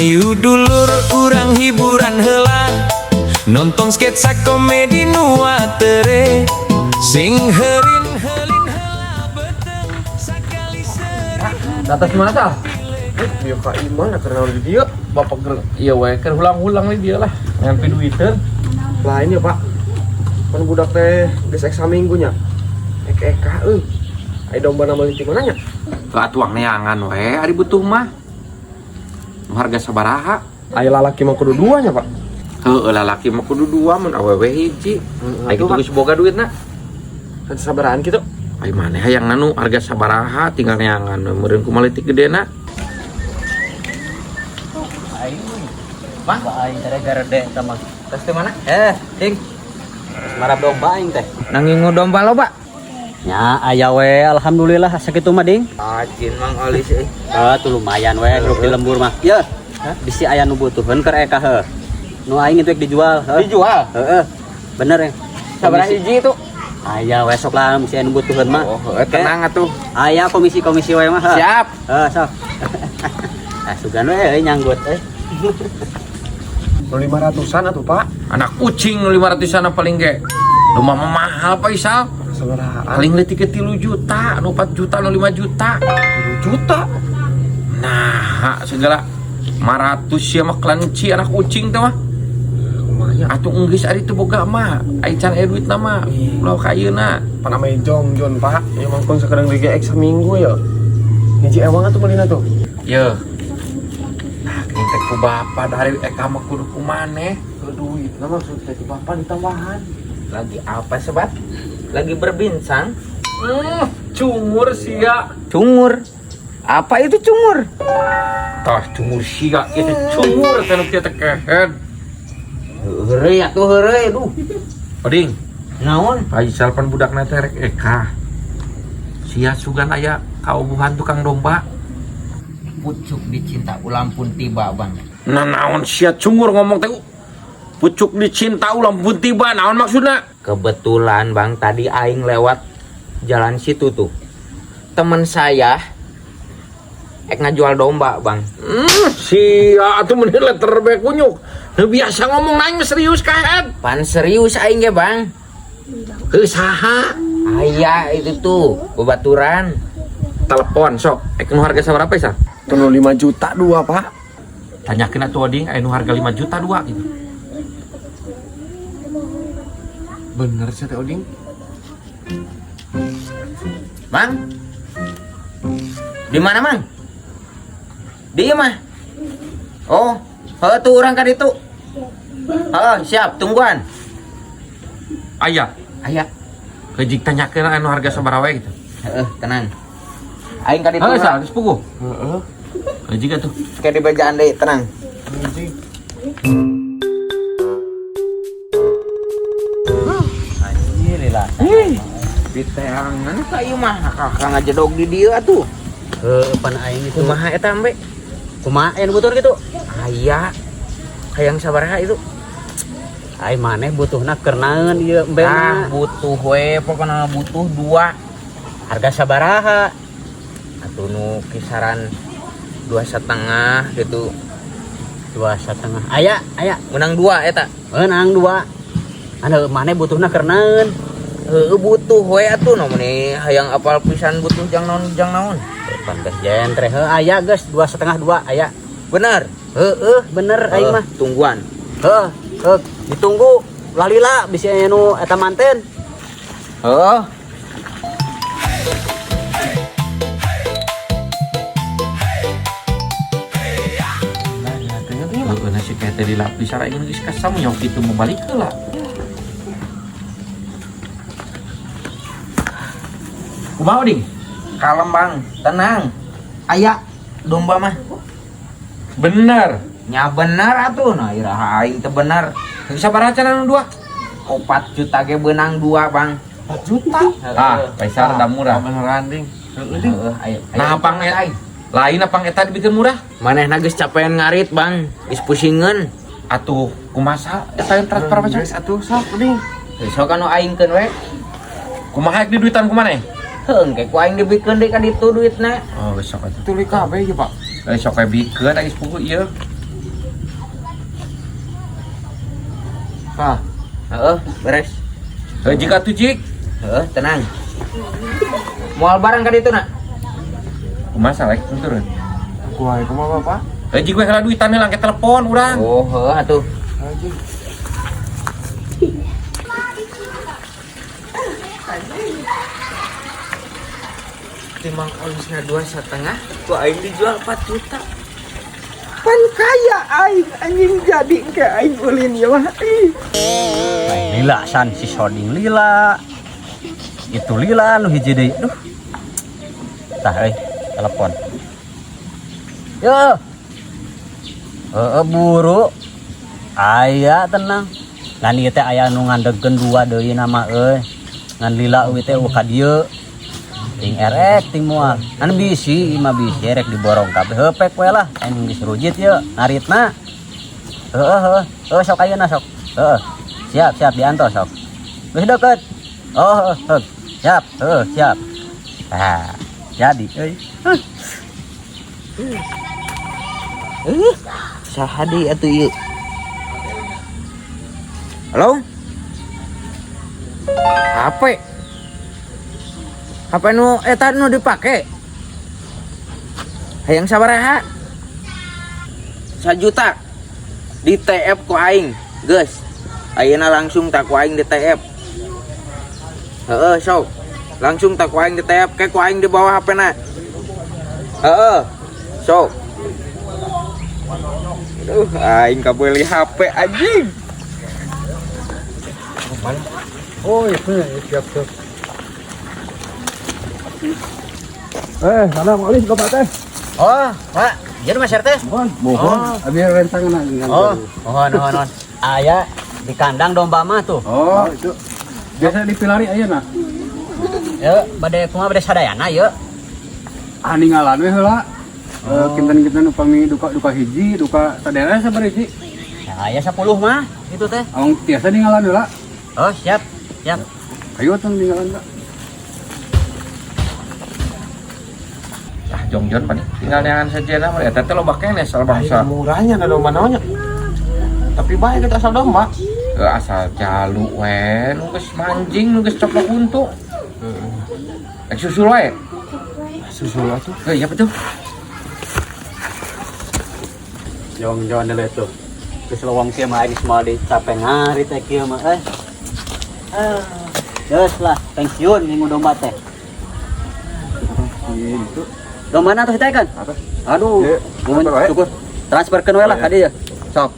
Hayu dulur urang hiburan heula, nonton sketsa komedi nu atere. Sing heurin heulin heula beuteung sakali seuri. Atas mana sah? Iya ka imah nah karena di dia Bapak ger iya we keur hulang-hulang di dia lah. Ngampi duiteun. Lain ya, Pak. Pan budak teh geus ek saminggu nya. Ek eka euy. Ai domba meuli ti mana nya? Atuang neangan we ari butuh mah. Nu harga sabaraha? Ai lalaki mah kudu dua nya, Pak. Heueuh, lalaki mah kudu dua, mun awewe hiji. Ai kitu geus boga duitna. Kan sabarahan kitu. Ai maneh hayang nanu harga sabaraha, tinggal neangan we meureun kumaha leutik gedena. Aing. Mah, aing teh garede eta mah. Tas teh mana? Ding. Marab domba aing teh. Nang ngingu domba loba. Nya aya we, alhamdulillah sakitu mah, Ding. Rajin Mang Olis euy. Tuh lumayan we hirup di lembur mah. Ye. Bisi aya nu butuheun keur eka heuh. Nu aing itu dijual, heuh. Dijual? Heeh. Bener ya. Sabaraha hiji itu? Aya we sok lah bisi aya nu butuheun mah. Oh, heuh, tenang atuh. Aya komisi-komisi we mah. Heuh. Siap. Heuh, sok. Ah, sugan we euy nyanggut euy. Nu 500-an atuh, Pak. Anak kucing nu 500-an paling ge. Lu mah mahal, Pak Isal. Sabarahaan? Paling leutik ke 3 juta, nu 4 juta, nu 5 juta. 3 juta. Nah, segala 500 sia mah kelanci anak kucing teh mah. Lumayan. Atuh enggeus ari teu boga mah, ai can aya duitna mah. Ulah ka ayeuna. Pan ame jongjon, Pak. Ya mangkon sakedeng deui ge ek saminggu ya. Hiji ewang atuh meulina tuh. Yeuh. Nah, geuning teh ku bapa dari eka mah kudu ku maneh. Ke duitna maksud teh ku bapa ditambahan. Lagi apa sobat? Lagi berbincang? Cungur sia. Cungur. Apa itu cungur? Tah cungur sia itu cungur teh nu kieu teh kehed. Heureuy atuh heureuy duh. Oding, Naon? Faisal pan budakna teh rek eka. Sia sugan aya kaubuhan tukang domba. Pucuk dicinta ulam pun tiba, Bang. Nah, naon sia cungur ngomong teh? Pucuk dicinta ulam pun tiba, naon maksudna? Kebetulan, Bang, tadi aing lewat jalan situ tuh. Temen saya ek ngajual domba, Bang. Sia atuh mun letter B kunyuk. Nu biasa ngomong aing mah serius kahet. Pan serius aing ge, Bang. Heuh, saha? Aya itu tuh, bebaturan. Telepon sok. Ek nu harga sabaraha Isal? Tuh nu 5 juta dua, Pak. Tanyakeun atuh Oding, aya nu harga 5 juta dua gitu. Bener sih teh Oding. Bang. Di mana, Mang? Di imah. Oh, heuh tuh urang ka ditu. Heuh, siap, tungguan. Aya. Aya. Heuh, tanyakeun aya nu harga sabaraha we gitu. Heeh, tenang. Aing ka ditu. Heuh, Sal, geus puguh. Heeh. Heuh, jiga tuh. Kayak di bejaan deui, tenang. Anjing. Anjir lah. Diteangan ka ieu mah kakak ngajedog di dieu atuh. Heuh, pan aing itu. Kumaha eta ambe? Kumaha aya nu butuh kitu? Aya. Hayang sabaraha itu? Ai maneh butuhna keur naon ieu Ah, embena? butuh we, pokona butuh dua. Harga sabaraha? Atuh nu kisaran 2,5 gitu. 2,5. Aya, aya. Menang dua eta. Menang dua. Anu maneh butuhna keur naon? Heueuh, butuh we atuh nu meni hayang apal pisan butuh jang naon jang naon. Pan geus jentre heuh aya geus 2,5 dua aya. Bener. Heueuh, bener aing mah. Tungguan. Heuh, heuh, ditunggu lalila bisi aya nu eta manten. Heuh. Heueuh, nasi kayak teh dilapis ara ini geus kasam nyok kitu mau balik heula. Kumaha, Ding? Kalem, Bang, tenang. Aya domba mah. Bener. Nya bener atuh, nah iraha aing teu bener. Geus sabaraha cenah nu dua? 4 juta ge beunang dua, Bang. 4 juta. Ah, Faisal rada murah. Beneran, Ding. Heeh, Ding. Heeh, ayo. Nah, pang eta lain apa eta dibikin murah? Manehna geus capean ngarit, Bang. Geus pusingeun. Atuh kumaha eta yang transfer apa Geus atuh sok, Ding. Sok anu aingkeun we. Kumaha ek diduitan kumaha? Heuh, engke ku aing dibikeun deui ka ditu duitna. Oh, geus sok atuh. Tuluy kabeh ieu, Pak. Geus sok we bikeun aya sepupu ieu. Tah, heeh, beres. Heuh jika tuh cik. Heeh, tenang. Moal barang ka ditu na. Kumaha salek turun. Kumaha kumaha Bapak? Heuh jik we heula duitan heula ke telepon urang. Oh, heeh atuh. Anjing. Timang olisna 2,5, ku aing dijual 4 juta. Pan kaya aing anjing jadi ke aing ulin ya mah. Ih. Lila san si soding lila. Itu lila nu hiji deui. Aduh. Tah euy, telepon. Yo. Heeh buru. Aya tenang. Ngan ieu teh aya nu ngandegkeun dua deui nama euy. Ngan lila euy teh ka dieu. Ting erek ting moal. Ngan bisi ieu mah bisi erek diborong kabeh heupek we lah. Aing geus rujit ye ngaritna. Heeh heeh. Heuh sok ayeuna sok. Heeh. Siap siap diantos sok. Geus deket. Oh heeh. Siap, heeh siap. Ah, jadi euy. Saha deui atuh ieu? Halo? HP. HP nu eta nu dipake. Hayang sabaraha? 1 juta. Di TF ku aing, geus. Ayeuna langsung tak ku aing di TF. Heeh, sok. Langsung tak ku aing di TF, ke ku aing di bawah HP na. Heeh. Sok. Aduh, aing kabeuli HP anjing. Oh, iya siap siap. Salam alaikum Bapak teh. Oh, Pak, ieu mah teh. Mohon, mohon. Abi rencangan dengan. Oh, mohon mohon mohon. Aya di kandang domba mah tuh. Oh, itu. Biasa dipilari ayeuna. Ya, bade kumaha bade sadayana ye. Ah ninggalan we heula. Kinten-kinten upami duka-duka hiji, duka sadayana sabaraha hiji? Aya 10 mah itu teh. Awang tiasa ninggalan heula. Oh, siap. Siap. Ayo tuh ninggalan Pak. Ah jongjon pan tinggal neangan sejenna mah eta teh loba keneh asal bangsa. Murahnya ada domba naonnya. Tapi bae kita asal domba. Asal jalu we nu geus manjing nu geus coplok untu. Heeh. Susul wae. Susul atuh. Heuh, iya betul. Jongjon deui tuh. Geus lowong kieu mah aing moal dicape ngarit teh kieu mah euy. Geus lah, pensiun minggu domba teh. Gitu. Domba na tuh teh kan? Apa? Aduh, cukup. Transferkeun we lah ka dieu. Sok.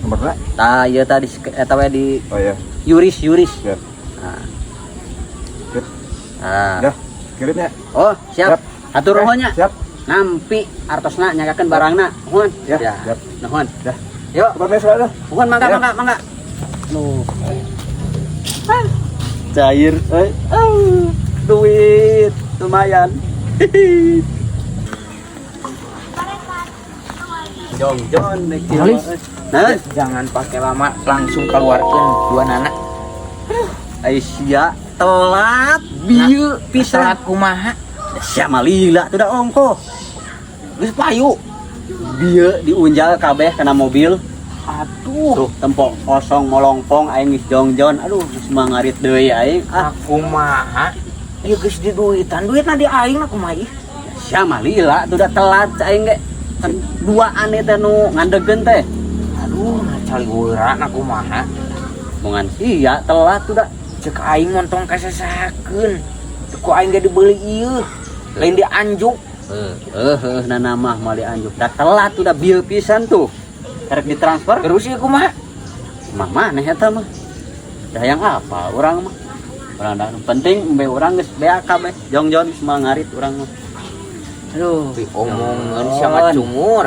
Nomorna? Tah, ieu tadi eta we di Oh iya. Yuris, Yuris. Siap. Nah. Sip. Nah. Dah, kirim ya. Oh, siap. Hatur nuhun nya. Siap. Nampi artosna nyagakeun barangna. Nuhun. Ya, siap. Nuhun. Dah. Yuk. Kabar besok dah. Nuhun mangga mangga mangga. Nuh. Cair euy. Duit lumayan. Jongjon nah, jangan pakai lama, langsung keluarkan dua nana. Aisyah telat bieu pisan. Telat kumaha? Sia mah lila tuh da ongkoh. Geus payu. Bieu diunjal kabeh kana mobil. Aduh, tuh tempok kosong molongpong aing geus jongjon. Aduh, geus mah ngarit deui aing. Ah, kumaha? Ieu geus diduitan, duitna di aing na kumaha ih? Sia mah lila tuh da telat aing ge. Dua aneh teh nu ngandegeun teh. Aduh, nah caliweuran aku kumaha? Mongan sia telat tuh da. Cek aing montong kasasakeun. Ku aing ge dibeli ieu. Lain dianjuk. Heuh, nana mah moal dianjuk. Da telat tuh da bieu pisan tuh. Erek ditransfer. Terus ieu kumaha? Mah maneh eta mah. Da hayang apa urang mah? Urang da penting embe urang geus beak kabeh. Jongjon geus moal ngarit urang mah. Aduh, diomongeun sama cungur.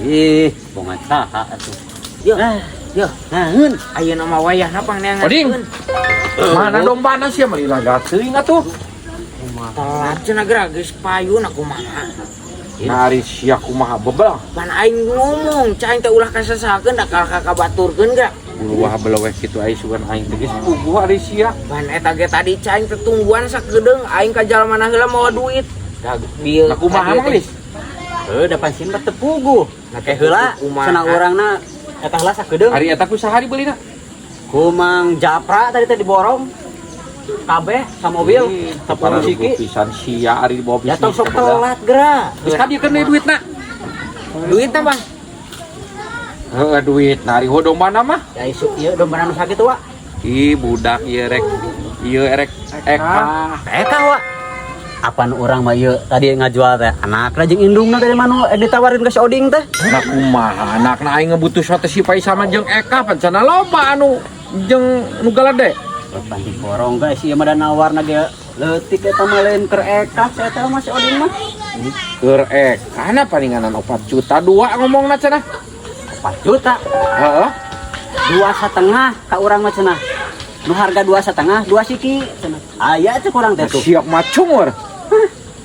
Ih, bongan saha atuh. Yo, yo, naeun. Ayeuna mah wayahna pangneangan. Oding. Mana dombana sia mah lila teuing atuh. Telat cenah geura geus payun kumaha. Nah, ari sia kumaha bebel. Pan aing ngomong, cai teh ulah kasasakeun da kalah ka baturkeun geura. Ulah beleweh kitu aing sugan aing teh geus puguh ari sia. Pan eta ge tadi cai teh tungguan sakedeung aing ka jalmana heula mawa duit. Da bieu Nah, kumaha mah geus? Heuh, da pan sim teu puguh. Nah, Teh heula kumaha? cenah urangna Eta heula sakedeung. Ari eta ku saha dibelina? Ku Mang Japra tadi teh diborong. Kabeh sa mobil, 10 siki. Pisan sia ari dibawa Ya bisnis. tong sok telat geura. Geus ka dieu deui duitna. Duitna, Bang. Heeh, duit. Nah, ari ho dombana mah. Ya isuk ieu domba nu sakitu, Wak. Ih, budak ieu rek ieu rek eka. Eka, Wak. Apan urang mah ieu tadi ngajual teh anakna jeung indungna tadi mah nu ditawarin ke si Oding teh. Nah kumaha anakna aing ngebutuh teh si Paisa mah jeung Eka pan cenah loba anu jeung nu galede. Pan diborong guys, ieu mah da nawarna ge leutik eta mah lain keur Eka, saya teh mah si Oding mah. Keur Eka na palinganan 4 juta dua ngomongna cenah. 4 juta, Heeh. 2,5 ka urang mah cenah. Nu harga 2,5, dua siki cenah. Aya teh kurang teh tuh. Siap mah cungur.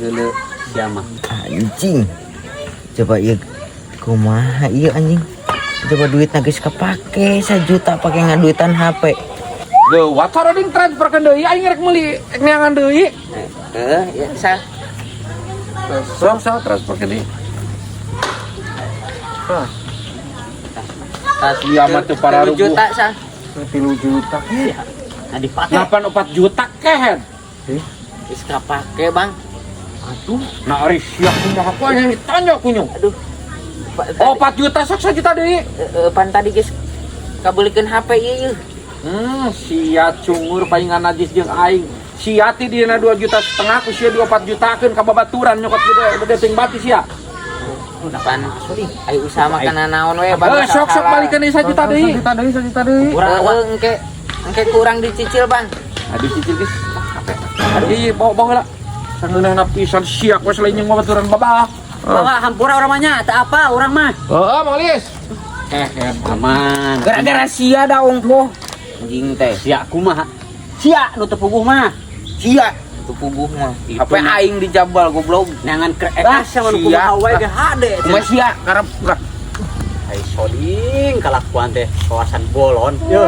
Geuleuh sia mah. Anjing. Coba ieu kumaha ieu anjing. Coba duitna geus kepake 1 juta pake ngaduitan HP. Geuwat saroding transferkeun deui aing rek meuli rek neangan deui. Heeh, ya sah. Sok sok transferkeun deui. Hah. Sia mah teu pararuguh. Juta sah. 3 juta. Nah dipake. 8 4 juta kehed. Geus kapake, Bang. Aduh, nah ari sia kumaha ku aing ditanya kunyung. Aduh. Oh, 4 juta sok 1 juta deui. Pan tadi geus kabelikeun HP ieu ieu. Sia cungur palingan najis jeung aing. Sia ti dina 2,5 juta ku sia 24 jutakeun ka babaturan nyokot gede gede ting bati sia. Pan ayo usaha makan naon we, Bang. Eh, sok sok balikeun deui 1 juta deui. 1 juta deui, 1 juta deui. Kurang engke engke kurang dicicil, Bang. Aduh cicil geus. Aduh, iya bawa bawa heula. Sangeunahna pisan sia ku selain jeung babaturan babah. Bawa hampura urang mah nya, teu apa urang mah. Heeh, Mang Lis. Kehed. Aman. Gara-gara sia da ongkoh. Anjing teh. Sia kumaha? Sia nu teu puguh mah. Sia teu puguh mah. Itu HP mah. aing dijabal goblok. Neangan keur Eka sia mah nu sia. kumaha wae ge hade. Kumaha sia karep lah. Ai soding kalakuan teh kawasan bolon. Yo.